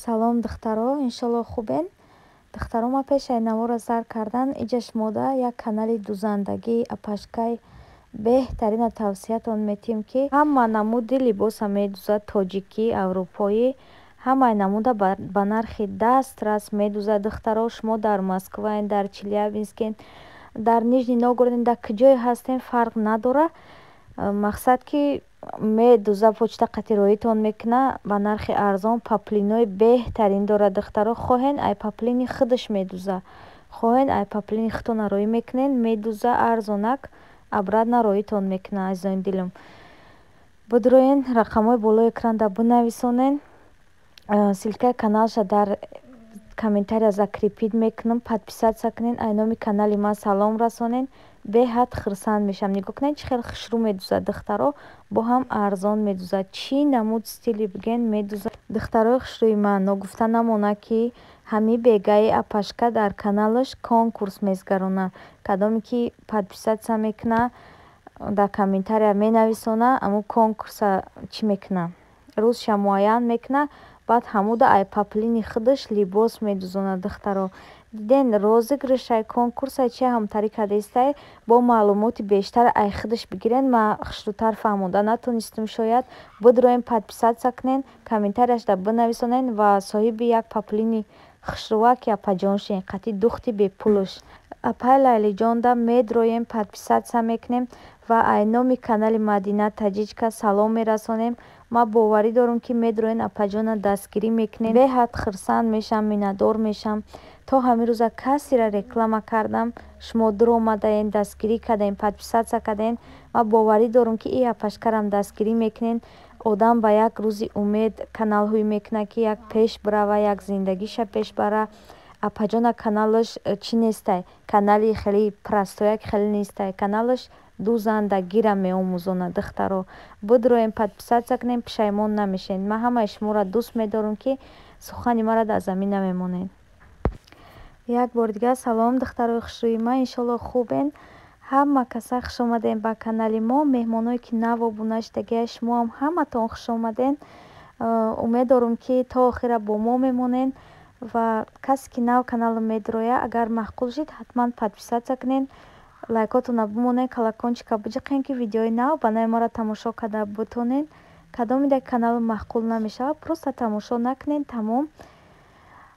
Салом, духтаро, иншолло, хубен. Духтаро, ма пешаи навора сар кардан иҷа шумода як канали дузандагии апашкай беҳтарина тавсиятон метиҳем, ки ҳама намуди либоса медузад: тоҷикӣ, аврупоӣ, ҳамаи намуда ба нархи дастрас медузад. Духтаро, шумо дар Москваен, дар Челябинскен, дар Нижний Новгороден, дар куҷое ҳастем, фарқ надора. Мақсад, ки медуза, почта қатироитон мекуна ба нархи арзон. Поплинои беҳтарин дорад, духтаро. Хоҳен, ай поплини худаш медуза, хоҳен, ай поплини худтона роӣ мекунен, медуза, арзонак обратно роитон мекуна. Азизони дилам, бидроен, рақамҳои болои экранда бинависонен, ссылкаи каналша дар комментария закрепить мекунам. Подписаться кунен, ай номи канали ман салом расонен, беҳад хурсанд мешавам. Нигоҳ кунед, чӣ хел хушрӯ медузад, духтаро, бо ҳам арзон медузад. Чӣ намуд стили биген, медузад. Духтарои хушрӯи ман, ногуфта намонад, ки ҳамин бегаи апашка дар каналаш конкурс мезгарона. Кадоме ки подписаться мекуна, дар комментария менависона, амн конкурса чӣ мекуна, рӯзша муайян мекуна, баъд ҳамуда ай поплини худаш либос медузонад. Духтаро, диден, розыгрышай, конкурсай, чи ҳамтарӣ кардестай. Бо маълумоти бештар ай худаш бигирен, ма хушрӯтар фаҳмонда натонистум шояд. Бидроен, подписаться кунен, комментарияшда бинависонен ва соҳиби як поплини хушрӯвак апаҷон шен, қатъи духти бепулуш. Апай Лайлиҷонда медроем, подписаться мекунем ва ай номи канали Мадина Таҷичка салом мерасонем. Ман боварӣ дорам, ки медроен, апаҷона дастгирӣ мекунем, беҳад хурсанд мешавам, миннатдор мешавам. То ҳамин рӯза касеро реклама кардам, шумо дуромадаен, дастгирӣ кардаен, подписаться кардаен. Ман боварӣ дорам, ки и апашкарам дастгирӣ мекунен. Одам ба як рӯзи умед каналҳӯй мекунад, ки як пеш бирава, як зиндагиша пеш бара. Апаҷона каналаш чӣ нестай, канали хеле простояк хеле нестай, каналаш дузандагира меомӯзонад. Духтаро, бидроем, подписаться кунем, пушаймон намешавед. Ман ҳамаи шуморо дӯст медорам, ки сухани маро дар замин намемонед. Як бори дигар салом, духтарои хушрӯи ман, иншолло, хубен. Ҳама каса хушомадем ба канали мо. Меҳмоное ки нав обуна шудагия, шумоам ҳаматон хушомаден. Умед дорам, ки то охира бо мо мемонед. Ва касе ки нав каналро медрояд, агар маъқул шид, ҳатман подписаться кунед, лайкотонро бимонед, колокольчика биҷиқен, ки видеои нав ба нави моро тамошо карда бутонед. Кадоме канал маъқул намешавад, просто тамошо накунед, тамом.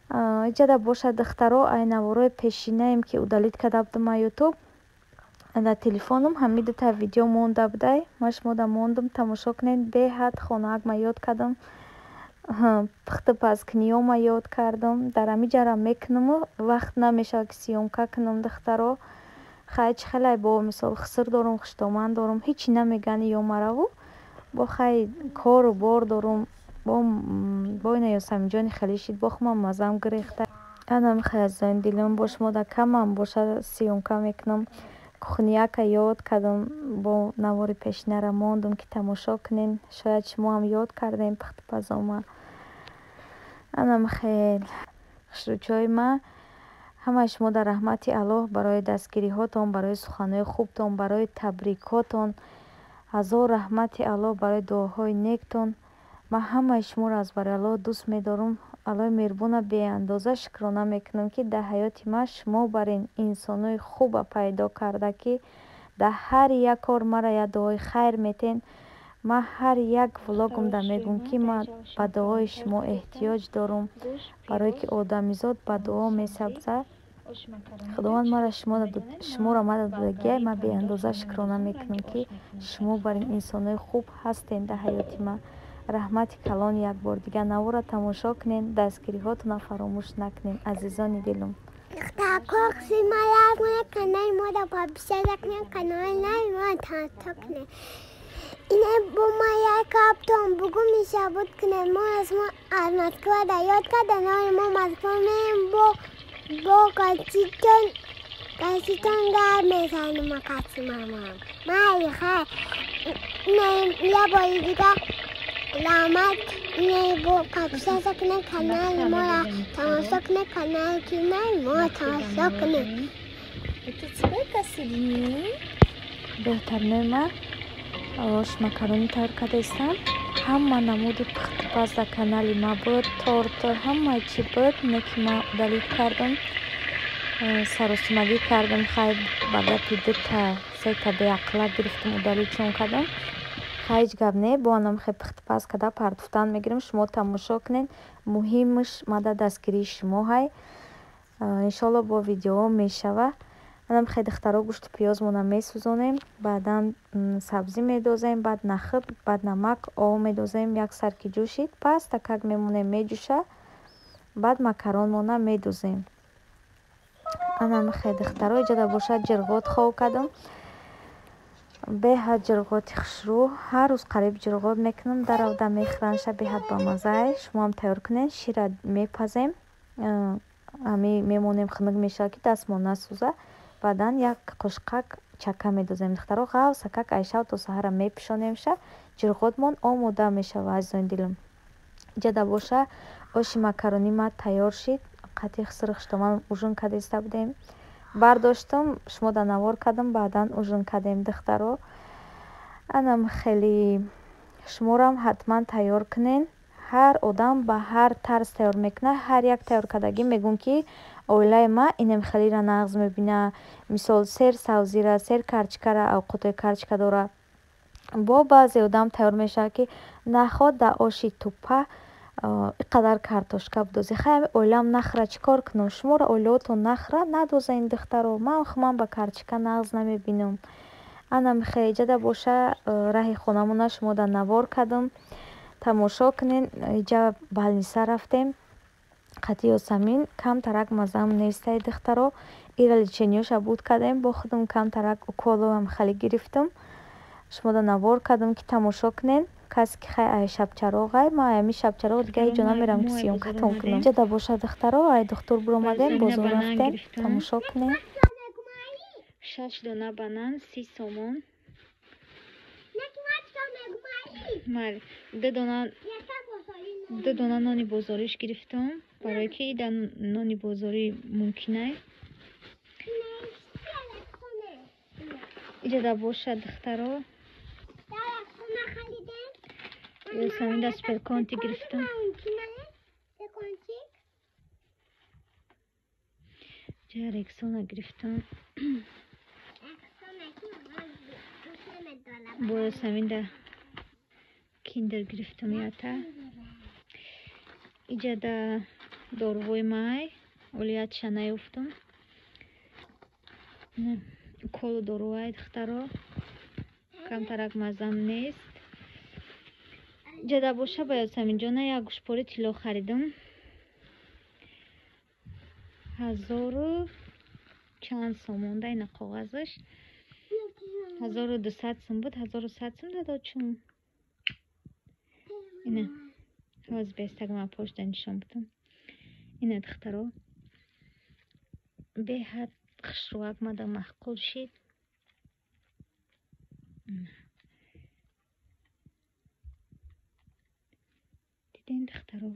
Иҷада бошад, духтаро, ай наворои пешинаем, ки удалить карда будам ай Ютуб, дар телефоном ҳамин дута видео монда будай, ман шумода мондум, тамошо кунед. Беҳад хонаак ма ёд кардам, пухту пазкуниҳома ёд кардам. Дар ҳамин ҷарам мекунаму вақт намешавад, ки съёмка кунам. Духтаро, хай, чӣ хелай, бо мисол хусур дорум, хуштоман дорум, ҳечи намегӯянд ё мараву бо хай кору бор дорум. Бо ина Ёсаминҷони хеле шид, бо хумам мазам гирехта. Анам хай, азизони дилам, бо шумо дар камам бошад съёмка мекунам. Кухняка ёд кардам, бо навори пешинара мондум, ки тамошо кунед, шояд шумоам ёд кардем пухтупазома. Анам хел, хушрӯчиҳои ман, ҳамаи шумо дар раҳмати Аллоҳ, барои дастгириҳотон, барои суханҳои хубтон, барои табрикотон ҳазор раҳмати Аллоҳ, барои дуоҳои нектон. Ман ҳамаи шуморо аз барои Аллоҳ дӯст медорам. Аллоҳи меҳрубона беандоза шукрона мекунам, ки дар ҳаёти ман шумо бар ин инсонои хуба пайдо карда, ки дар ҳар як кор маро як дуои хайр метен. Ман ҳар як влогумда мегӯм, ки ман ба дуои шумо эҳтиёҷ дорам, барое ки одамизод ба дуо месабзад. Худованд мара шуморо мада додагиай, ман беандоза шукрона мекунам, ки шумо бар ин инсонои хуб ҳастен дар ҳаёти ман. Раҳмати калон. Як бор дигар навора тамошо кунед, дастгириҳотонро фаромӯш накунед, азизони дилум. Канали моро подписаться кунед, канали нави моро тамошо кунед. Ине бо ма як каптон бугу мешабуд кунед. Мо аз мо аз Москва да ёд карда, нои мо Москва меем, бо каситон гап мезанем, каси мамам. Майли, хай. Не, я бори дигар раҳмат. Ине бо подписаться кунед, канали моро тамошо кунед, канали ки нави моро тамошо кунед. Беҳтаринои ман, ош макарони тайёр карда истам. Ҳама намуди пухтупаз дар канали ма буд, торт, ҳама чӣ буд, не ки ма удалить кардам, саросимагӣ кардам. Хай, ба гапи дута сета беақла гирифтам, удалить-шон кардам. Хай, ҳеҷ гап не, бо анам хе пухтупаз карда партофтан мегирам, шумо тамошо кунед. Муҳимаш мада дастгирии шумо ҳай. Иншоалло, бо видеоҳо мешава. Анам хе, духтаро, гӯшту пиёзмона месӯзонем, баъдан сабзӣ медозем, баъд нахӯд, баъд намак, об медозем. Як сар ки ҷӯшид, пастакак мемонем, меҷӯша, баъд макаронмона медозем. Анам хе, духтаро, иҷода бошад, ҷирғот хов кардам. Беҳад ҷирғоти хушрӯ. Ҳар рӯз қариб ҷирғот мекунам, даравда мехӯранша, беҳад бамаззае. Шумоам тайёр кунед. Шира мепазем, ҳами мемонем, хунук мешавад, ки дастмон насӯза. Баъдан як қошуқак чака медозем, духтаро. Ғавсакак айшав то саҳара мепӯшонемша, ҷирғотмон омода мешава, азизони дилам. Иҷода боша, оши макаронӣ ма тайёр шид. Қатиқ сирхуштоман ужин кардиста будем, бардоштам, шумо дар навор кардам, баъдан ужин кардем, духтаро. Анам хеле, шуморам ҳатман тайёр кунед. Ҳар одам ба ҳар тарз тайёр мекунад. Ҳар як тайёркардагӣ мегӯм, ки оилаи ма инам хелира нағз мебина. Мисол, сер савзира, сер карчикара, авқотҳои карчика дора. Бо баъзе одам тайёр мешавад, ки наход дар оши тупа ин қадар картошка бидозӣ. Хай, ҳами оилаам нахӯра, чӣ кор кунам? Шуморо оилаҳотон нахӯра, надозен, духтаро. Ман хумам ба карчика нағз намебинам. Анам хе, иҷода боша, раҳи хонамона шумо дар навор кардам, тамошо кунед. Иҷа больница рафтем қати Ёсамин. Камтарак маззам нестай, духтаро. Ира лечение-ёша буд кардем, бо худам камтарак уколам хеле гирифтам, шумо дар навор кардам, ки тамошо кунед. Касе ки хай ай шабчароғай, ман ами шабчароғ дига ҳеҷ ҷо намерам, ки съёмка-тон кунам. Иҷода боша, духтаро, ай духтур биромадем, бозор рафтем, тамошо кунед. Шаш дона банан 30 сомон. Майли, ду дона нони бозориш гирифтам, барое ки ида нони бозорӣ мумкинай. Иҷода бошад, духтаро, Ёсамин суперконти гирифтам. Ҷа Рексона гирифтам. Бо Ёсаминда Киндер гирифтам ята. Иҷада дорувои май, олиятша наёфтам. Уколу дорувай, духтаро. Камтарак маззам нест. Иҷода боша, ба Ёсаминҷона як гӯшпори тилло харидам. Ҳазору чанд сомон да ина коғазаш. 1200 сум буд, 1100 сум дадо чун. Ина ҳозир бестаг ман пошта нишон будам. Ина, духтаро, беҳад хушрӯак мада маъқул шид. Дидем, духтаро,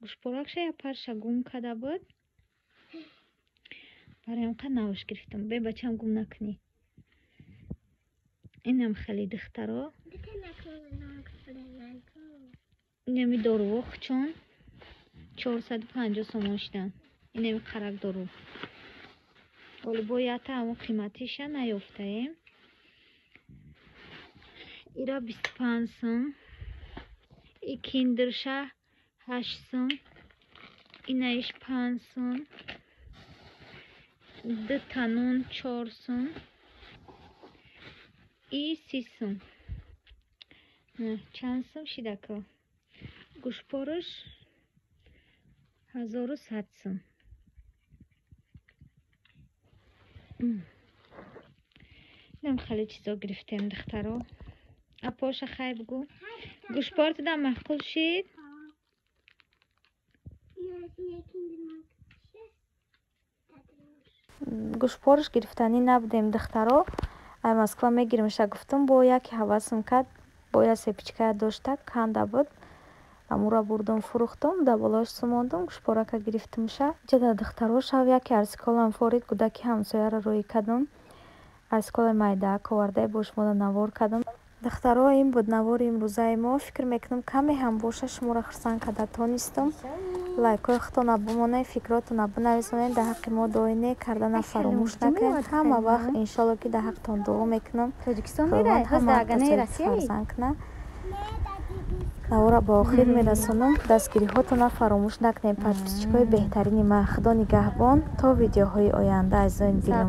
гӯшпоракша як парша гум карда буд, барои ҳамқа навш гирифтам. Бе, бачам, гум накунӣ. Инам хеле, духтаро, инами доруво хучон 450 сомон шидан. Инами қарак дору оли бо ята ҳамон қиматиша наёфтаем. Ира 25 сум, и Киндерша 8 сум, инаиш 5 сум, дута нон 4 сум и 30 сум. Чанд сум шидако? Гӯшпораш 1100 сум. Инам хеле чизо гирифтем, духтаро. Апоша, хай бугӯ, гӯшпортуда маъқул шид? Гӯшпорш гирифтанӣ набудем, духтаро. Ай Москва мегиримша гуфтам, бо яке ҳавасм кард, бо як цепочка дошта канда буд, амура бурдум, фурӯхтум, да болош сумондум, гӯшпорака гирифтумша. Ҷада, духтаро, шав яке арсиколам форид, кӯдаки ҳамсояро рӯӣ кардум. Арсиколаи майдаак оварда, бо шумода навор кардам. Духтаро, ин буд навори имрӯзаи мо. Фикр мекунам, каме ҳам боша, шуморо хурсанд карда тонистам. Лайкҳои худтона бимонед, фикротона бинависонед, дар ҳаққи мо дуои нек кардана фаромӯш накунед. Ҳама вақт, иншолло, ки дар ҳақтон дуо мекунам. Худованд ҳама фарзанд кунад. Навора ба охир мерасонам. Дастгириҳотона фаромӯш накунед, подписчикҳои беҳтарини ман. Худо нигаҳбон, то видеоҳои оянда, азизони дилам.